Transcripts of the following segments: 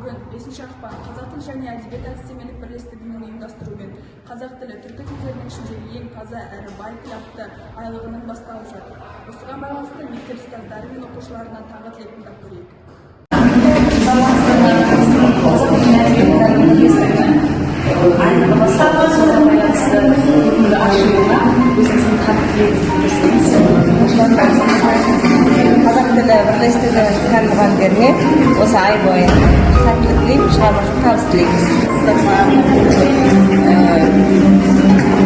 Бүгін 5 ақпан, Қазақ тілі және әдебиет әдістемелік бірлестігінің ұйымдастыруымен «Қазақ тілі – түркі тілдерінің ішіндегі ең таза әрі бай тіл» атты айлығының басталып жатыр. Осыған байланысты мектеп ұстаздары мен оқушыларынан таңғы тілек тыңдап көрейік. Қазақ тілі әдебиет бірлестігінің айлығы басталды. Соған байланысты бүгінгі ашылуға өзіңіздің таңғы тілегіңізді білдірсеңіз. Қазақ тілі бірлестігі пән мұғалімдеріне осы ай бойы сәттілік тілеймін, шығармашылық табыс тілейміз.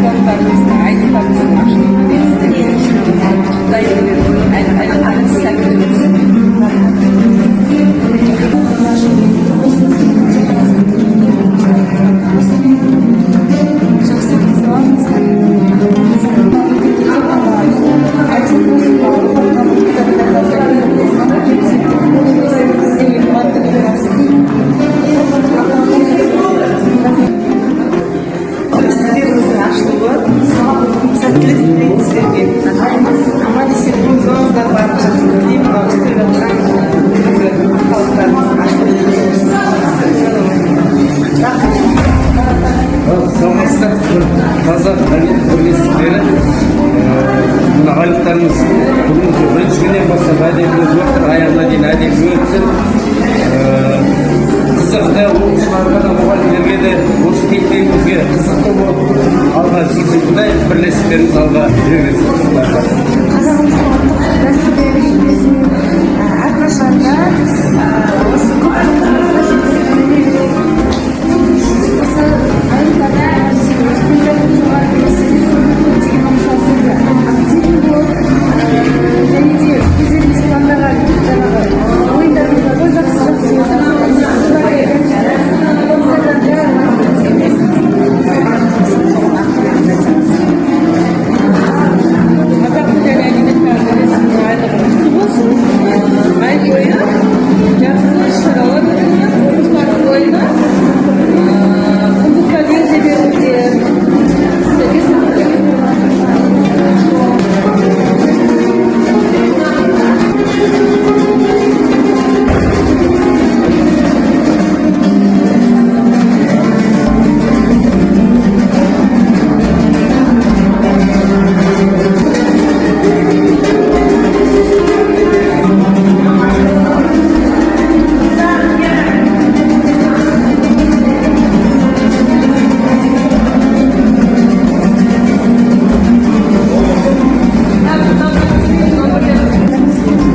Қонақтарымыздың, айлықтарымыздың ашылуымен сіздерге құттықтаймын. Айлықтарыңыз сәтті өтсін. Жақсы өткізіп. Мектепте тек қана әдебиет болсын, оқып. Сіздерге мұғалімдерге табыс тілеймін. Үстелдеріңіздің ашылуы, сәттілік тілеймін сіздерге. Аман есен болыңыздар, барлық жақсылық тілеймін. Мынау істеп жатқан бүгінгі апталықтарыңыздың ашылуы құтты болсын. Рахмет. Саламатсыздар. Қазақ әдебиет бірлестіктері, мына айлықтарыңыз бүгінгі бірінші күннен бастап әдемі өтіп жатыр, аяғына дейін әдемі өтсін. Қызықты оқушыларға да, мұғалімдерге де, осы мектебімізге қызықты болып, алға жылжитындай бірлестіктеріңіз алға жүре берсін. Қазағымыздың ұлттық дәстүрлері жүйесін әрқашанда осы көп жеткізе берейік. Осы айлықтарда жоғары көптеген оқушылар активный болып, және де өздеріңіз пландаған жаңағы ойындарымыз бар ғой, жақсы жақсы солай. Қазақ тілі және әдебиет бірлестігінің айлығы құтты болсын. Ай бойы жақсы іс шаралар өткізіп, оқушылардың бойына құндылықтар енгізе беріңіздер. Сіздерге сәттілік.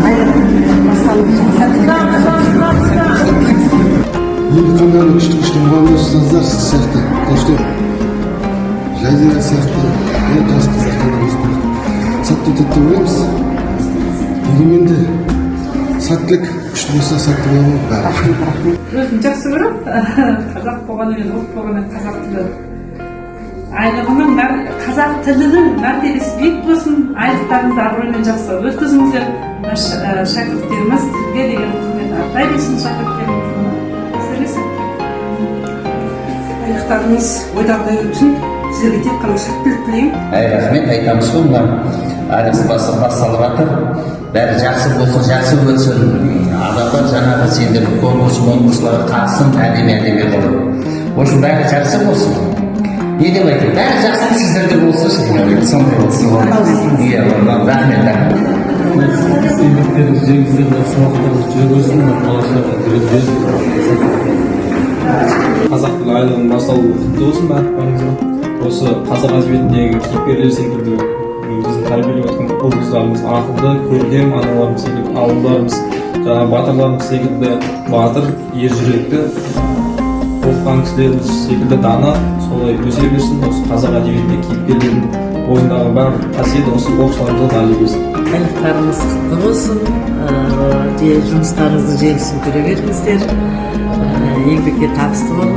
Айлық басталып, сәттілік. Енді қандай күшті, күшті мұғалімдер, ұстаздар сіз сияқты, то что Жазира сияқты жас қыздар ғана өсіп сәтті өтеді деп ойлаймыз. Дегенмен де сәттілік күшті болса, сәтті болады ғой бәрі. Өзім жақсы көремін. Қазақ болғанымен, ұлт болғанымен, қазақ тілі айлығының қазақ тілінің мәртебесі биік болсын. Айлықтарыңызды абыроймен жақсы өткізіңіздер. Мына шәкірттеріміз тілге деген құрмет арта берсін, шәкірттеріміздің. Сіздерге сәттілік. Айлықтарыңыз ойдағыдай өтсін, сіздерге тек қана сәттілік тілеймін. Әй, рахмет айтамыз ғой. Мына айлық басталып жатыр, бәрі жақсы болсын, жақсы өтсін. Адамдар жаңағы сендер конкурс конкурсларға қатыссын, әдемі әдемі қылып, в общем, бәрі жақсы болсын. Не деп айтайын, бәрі жақсы сіздерде болсыншы, сондай болсын. Иә, рахмет, рахмет. Еңбектеріңіз жеңісті, жақсы уақыттарыңыз жүре берсін, бала. Қазақ тілі айлығының басталуы құтты болсын барлықтарыңызға. Осы қазақ әдебиетіндегі кейіпкерлер секілді біздің тәрбиелеп жатқан ұл қыздарымыз ақылды, көркем, аналарымыз секілді ауылдарымыз, жаңағы батырларымыз секілді батыр, ер жүректі, оқыған кісілеріміз секілді дана, солай өсе берсін. Осы қазақ әдебиетінде кейіпкерлердің бойындағы барлық қасиет осы оқушыларымызға дари берсін. Айлықтарыңыз құтты болсын, жұмыстарыңыздың жемісін көре беріңіздер, еңбекке табысты болыңыз.